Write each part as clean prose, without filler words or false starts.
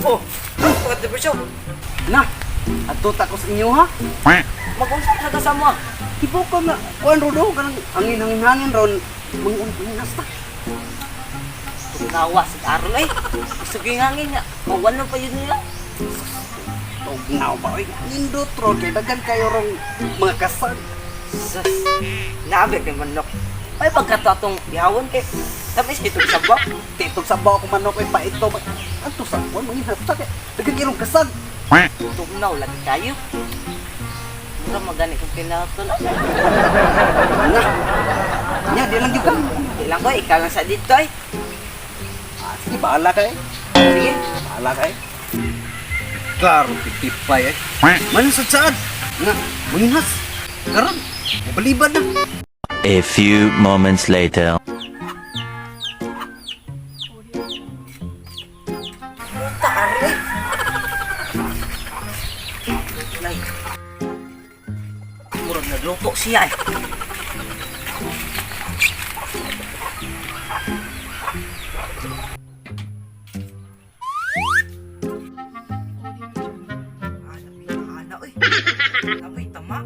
Oh, bakit na siya? Na, adto ta ko sa inyo ha. Mag-unsa ka sa mo. Hibaw ka nga, kuan ro do, kanang angin-hangin ron, manginas ta. Tugnawa sa aron ay. Gusto ko yung hangin nga. Mawan pa yun nila. Tugnaw ba oy, nindot ro kay daghan kayo rong mga kasag. Sus. Nabi kay manok. Ay pagkato atong gihawon kay tapos itong sabak. Titog sa bawa ko manok ay paito ba. Adto sa kuan manginas ta kay daghan kayo rong kasag. Tugnaw lagi kayo. Mura magani kong kinaton. Na. Nya di lang gyud ka. Di lang ko, ikaw lang sa dito ay. Ah, sige, bahala ka eh. Sige. Bahala ka eh. Klaro, pitipay eh. Manong sa saan? Nga, manginas. Karon, balibad na. A few moments later. Puta aron ay. Lay. Murag nagluto siya ay. Ana, oy. Tama, tama.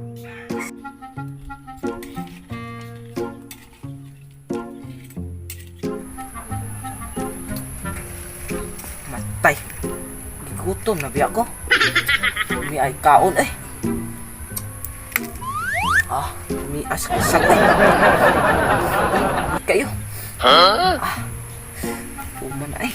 Matay. Gigutom na biya ko. May ay kaon eh. Ah, may asag eh. Kayo. Huh? Ah, puma na eh.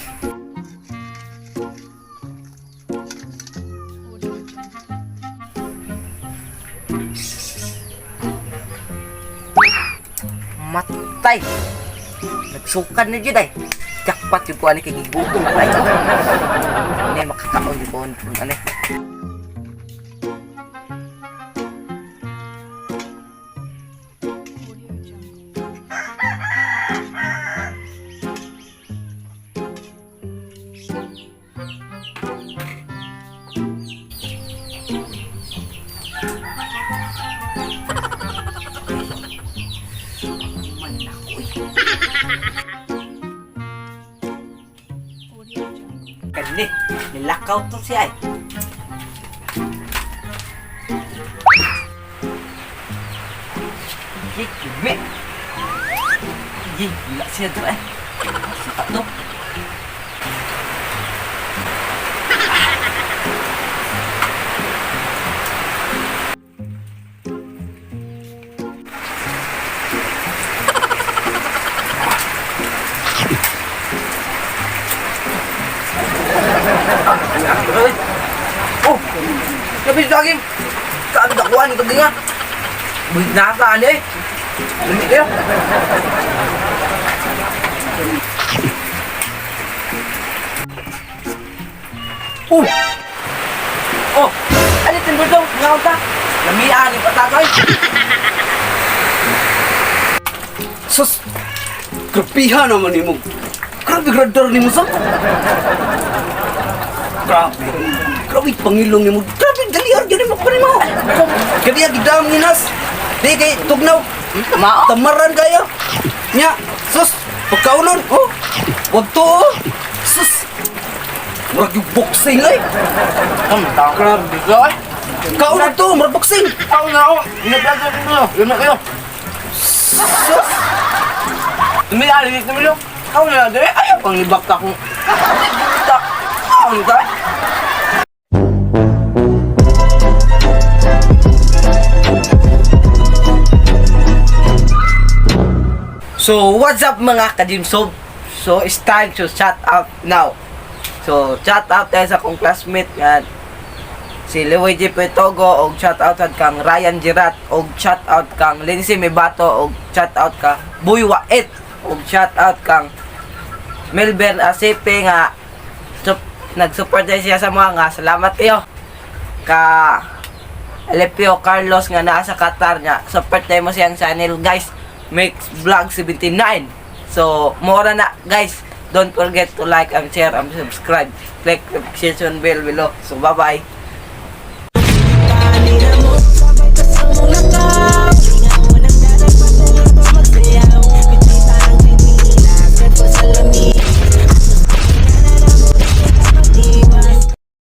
Matay. Nagsukan na dyan ay. Jackpot yung kuha ni kay gigutom na tayo. Ano makakaon yung kuha ano. Man ako eh. Kani, nilakaw to siya eh. Ye, yumi. Ye, wala siya to eh. Saka to. Ay. Oh, labi sa akin. Kaagad ako, ano ito nga. Buhit na ka, ano eh. Lumi kayo. Oh! Oh! Ano itong daw? Ngaw ka? Lamian, yung patagay. Sus! Grabihan naman nimo. Grabe gradar nimo sa. Grabe. Grabe pangilong nimo. Grabe daliar gyud nimo pa nimo. Gadiya gidam nginas. Di kay tugnaw. Mao. Tamaran kayo. Nya, sus, pagkaunon. Oh. Wag to. Oh. Sus. Murag yung boxing ay. Grabe ka eh. Kaunon to, murag boxing. Ako na ako. Naglagot ko na. Lumi kayo. Sus. Lumi, alis na milo. Ako na lang. Ayaw pang ibak ka kung... Ako na. So, what's up mga ka-Jimsob? So, it's time to shout out now. So, shout out tayo sa akong classmate nga si Luigi Petogo og shout out sad kang Ryan Girat og shout out kang Lindsay Mebato og shout out ka Boy Wait og shout out kang Melvin Asipe nga nag-support din siya sa mga nga salamat kayo ka Alepio Carlos nga naa sa Qatar nga support tayo mo siyang channel, guys, Mix Vlog 79. So mora na, guys. Don't forget to like and share and subscribe. Click notification bell below. So bye bye.